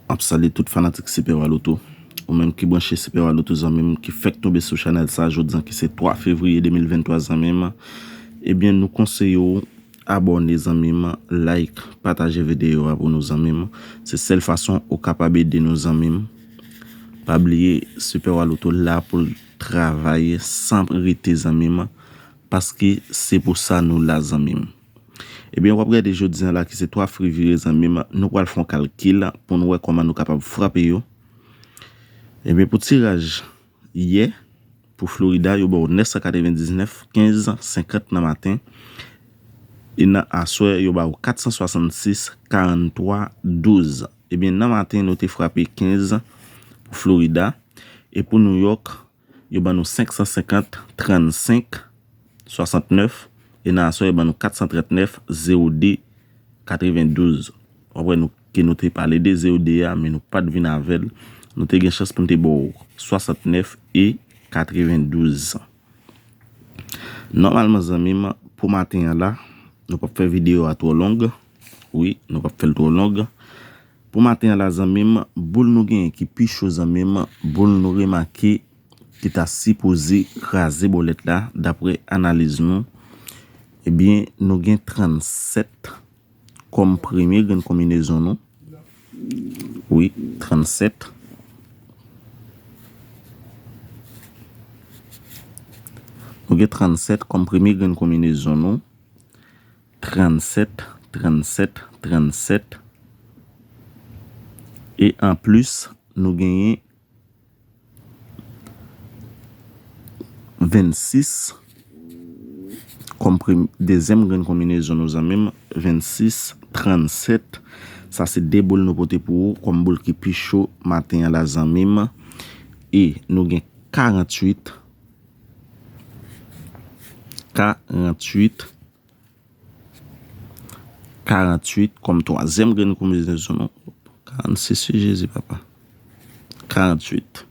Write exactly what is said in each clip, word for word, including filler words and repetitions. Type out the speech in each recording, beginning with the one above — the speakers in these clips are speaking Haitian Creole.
M ap salye tout fanatik Super Wa Loto. Ou menm ki branche Super Wa Loto, zanmi m, ki fèk tonbe sou chanèl sa jodi a, ki se twa fevriye de mil venntwa, zanmi m. Ebyen, nou konseye w abòne, zanmi m, like, pataje videyo a pou nou, zanmi m. Se sèl fason ou kapab ede nou, zanmi m. Pa bliye, Super Wa Loto la pou l travay san rete, zanmi m, paske se pou sa nou la, zanmi m. Ebyen, w ap gade jodi a la ki se twa fevriye, zanmi m, nou pral fè yon kalkil pou nou wè kòman nou kapab frape yo. Ebyen, pou tiraj yè, pou Florida, yo ba w nèf san katrevendiznèf, kenz senkant nan maten. E nan aswè, yo ba w kat san swasannsis, karanntwa, douz. Ebyen, nan maten, nou te frape kenz pou Florida. E pou New York, yo ban nou senk san senkant, trannsenk, swasantnèf. E nan aswè, yo ban nou kat san trannèf, zewo de, katrevendouz. W ap wè nou, ke nou te pale de zewo de a, men nou pa t vin avè l. Nou te gen chans pou n te ba w swasantnèf e katrevendouz. Nòmalman, zanmi m, pou maten an la, nou p ap fè videyo a twò long. Wi, nou p ap fè l twò long. Pou maten an la, zanmi m, boul nou genyen ki pi cho, zanmi m, boul nou remake ki ta sipoze kraze bòlèt la, daprè analiz nou, ebyen, nou gen trannsèt kòm premye grenn konbinezon nou. Wi, trannsèt. Nou gen trannsèt kòm premye grenn konbinezon nou. Trannsèt, trannsèt, trannsèt. E anplis, nou genyen vennsis kòm prem-, dezyèm grenn konbinezon nou, zanmi m, vennsis, trannsèt. Sa se de boul nou pote pou ou kòm boul ki pi cho maten an la, zanmi m. E nou gen karanntuit, karanntuit, karanntuit kòm twazyèm grenn konbinezon nou. Karannsis, wi, Jezi, papa. Karanntuit.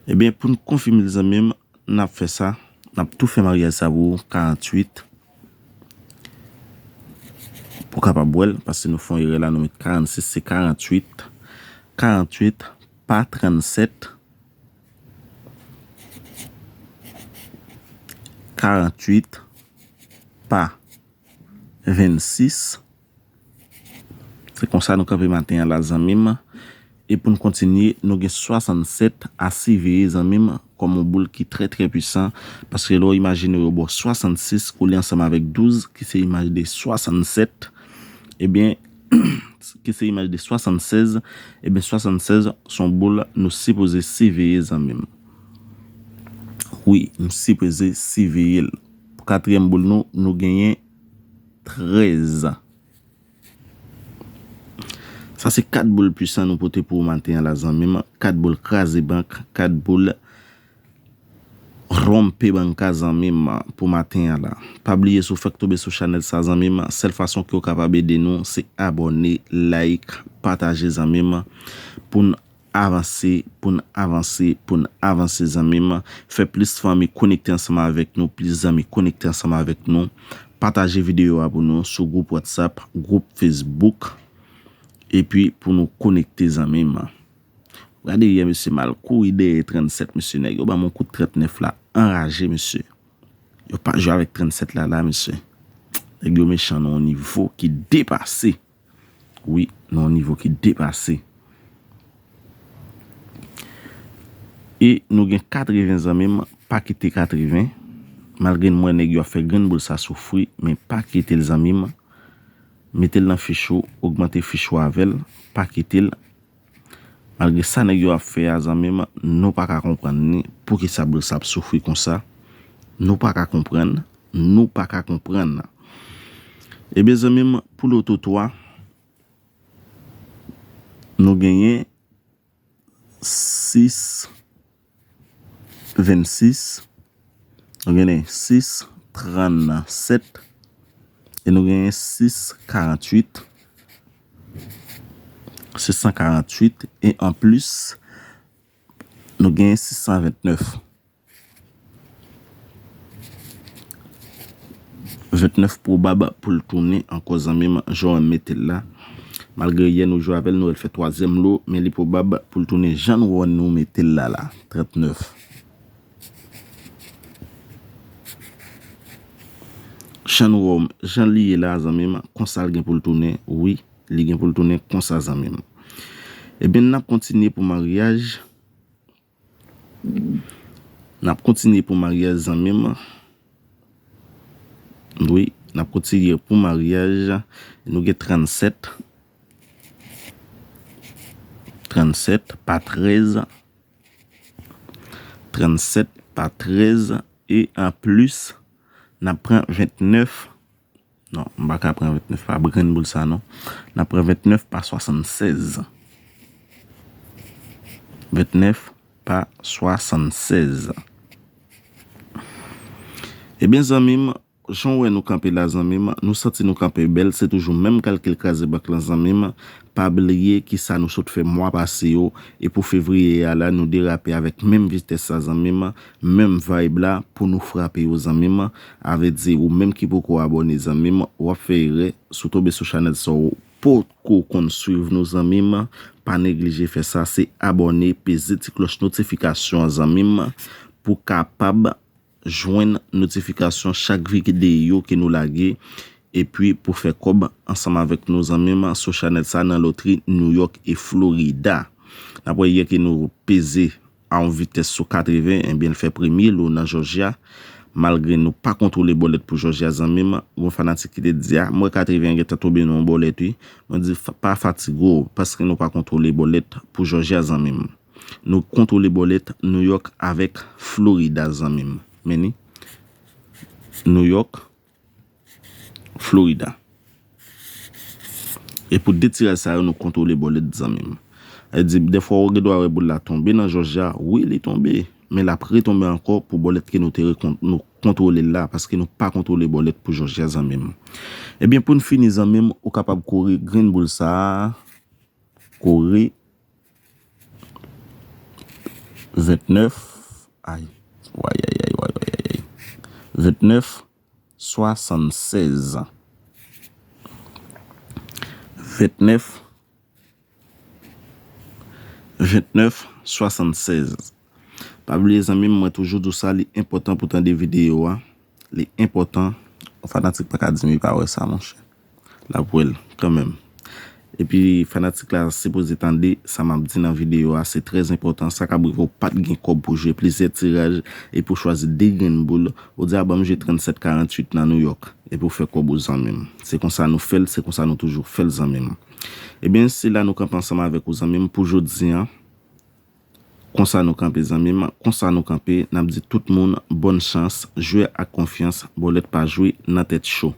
Ebyen, pou n konfime l, zanmi m, n ap fè sa. N ap tou fè maryaj sa pou ou, karanntuit. Pou w kapab wè l, paske nou fè yon erè la, nou met karannsis, se karanntuit. Karanntuit pa trannsèt. Karanntuit pa vennsis. Se konsa nou kanpe maten an la, zanmi m. E pou n kontinye, nou gen swasannsèt a siveye, zanmi m, kòm yon boul ki trè, trè pwisan. Paske lè w imajine yo ba w swasannsis koule ansanm avèk douz, ki se imaj de swasannsèt, ebyen, ki se imaj de swasannsèz, ebyen, swasannsèz se yon boul nou sipoze siveye, zanmi m. Wi, nou sipoze siveye l. Pou katriyèm boul nou, nou genyen trèz. Sa se kat boul pwisan nou pote pou ou maten an la, zanmi m. Kat boul kraze bank, kat boul ronpe banka, zanmi m, pou maten an la. Pa bliye, si w fèk tonbe sou chanèl sa, zanmi m, sèl fason ke w kapab ede nou, se abòne, like, pataje, zanmi m, pou n avanse, pou n avanse, pou n avanse, zanmi m. Fè plis fanmi konekte ansanm avèk nou, plis zanmi konekte ansanm avèk nou. Pataje videyo a pou nou sou gwoup WhatsApp, gwoup Facebook, epi pou nou konekte, zanmi m. Gade yè, mesye, m al kouri dèyè trannsèt, mesye, nèg yo ban m yon kout trannèf la, anraje, mesye. Yo pa jwe avèk trannsèt la, la, mesye. Nèg yo mechan nan yon nivo ki depase. Wi, nan yon nivo ki depase. E nou gen katreven, zanmi m, pa kite katreven. Malgre m wè nèg yo ap fè grenn boul sa soufri, men pa kite l, zanmi m. Mete l nan fich ou, ogmante fich ou avè l, pa kite l. Malgre sa nèg yo ap fè a, zanmi m, nou pa ka konprann ni poukisa boul sa ap soufri konsa. Nou pa ka konprann, nou pa ka konprann. Ebyen, zanmi m, pou loto twa, nou genyen sis vennsis, nou genyen sis trannsèt, e nou genyen sis karanntuit, sis san karanntuit, e anplis, nou genyen sis san vennèf. Vennèf pwobab pou l tounen ankò, zanmi m, jan w mete l la. Malgre yè nou jwe avè l, nou wè l fè twazyèm lo, men li pwobab pou l tounen jan nou wè nou mete l la la, trannèf. Jan nou wè, jan li ye la, zanmi m, konsa l gen pou l tounen, wi, li gen pou l tounen konsa, zanmi m. Ebyen, n ap kontinye pou maryaj. N ap kontinye pou maryaj, zanmi m. Wi, n ap kontinye pou maryaj. Nou gen trannsèt. Trannsèt pa trèz. Trannsèt pa trèz. E anplis, n ap pran ventnèf. Non, m pa ka pran ventnèf pa grenn boul sa, non. N ap pran ventnèf pa swasannsèz. Ventnèf pa swasannsèz. Ebyen, zanmi m, jan w wè nou kanpe la, zanmi m, nou santi nou kanpe bèl, se toujou menm kalkil kraze bank lan, zanmi m. Pa bliye kisa nou sot fè mwa pase yo, e pou fevriye a la, nou derape avèk menm vitès sa, zanmi m, menm vibe la, pou nou frape yo, zanmi m. A vle di, ou menm ki poko abòne, zanmi m, w ap fè erè, si w tonbe sou chanèl sa, w poko konn swiv nou, zanmi m, pa neglije fè sa, se abòne, peze ti klòch notifikasyon an, zanmi m, pou kapab jwenn notifikasyon chak videyo ke nou lage, epi pou fè kòb ansanm avèk nou, zanmi m, sou chanèl sa nan lotri New York e Florida. N ap wè yè ke nou peze a yon vitès sou katreven, ebyen, l fè premye lo nan Jòjya. Malgre nou pa kontwole bòlèt pou Jòjya, zanmi m, gon fanatik ki te di, "A, m wè katreven an gentan tonbe nan yon bòlèt, wi." Mwen di, "Fa-, pa fatige w, paske nou pa kontwole bòlèt pou Jòjya, zanmi m. Nou kontwole bòlèt New York avèk Florida, zanmi m." Men ni, New York, Florida. E pou de tiraj sa yo, nou kontwole bòlèt, zanmi m. Sa vle di, dèfwa, ou gen dwa wè boul la tonbe nan Jòjya. Wi, li tonbe. Men l ap retonbe ankò pou bòlèt ke nou te rekon-, nou kontwole l la, paske nou pa kontwole bòlèt pou Jòjya, zanmi m. Ebyen, pou n fini, zanmi m, ou kapab kore grenn boul sa a. Kore ventnèf, ay, way, ay, ay, way, ay, ay, ay. Ventnèf swasannsèz. Ventnèf, ventnèf swasannsèz. Pa bliye, zanmi m, mwen toujou di w sa, li enpòtan pou tande videyo a. Li enpòtan. Yon fanatik pa ka di m li pa wè sa, monchè. L ap wè l kanmenm. Epi, fanatik la sipoze tande sa m ap di nan videyo a. Se trè enpòtan. Sa k ap rive w pa t gen kòb pou jwe plizyè tiraj epi w chwazi de grenn boul. Ou di, "A, ban m jwe trannsèt karanntuit nan New York." Epi w fè kòb ou, zanmi m. Se konsa nou fè l, se konsa nou toujou fè l, zanmi m. Ebyen, se la nou kanpe ansanm avèk ou, zanmi m, pou jodi a. Konsa nou kanpe, zanmi m. Konsa nou kanpe. N ap di tout moun, bòn chans, jwe ak konfyans, bòlèt pa jwe nan tèt cho.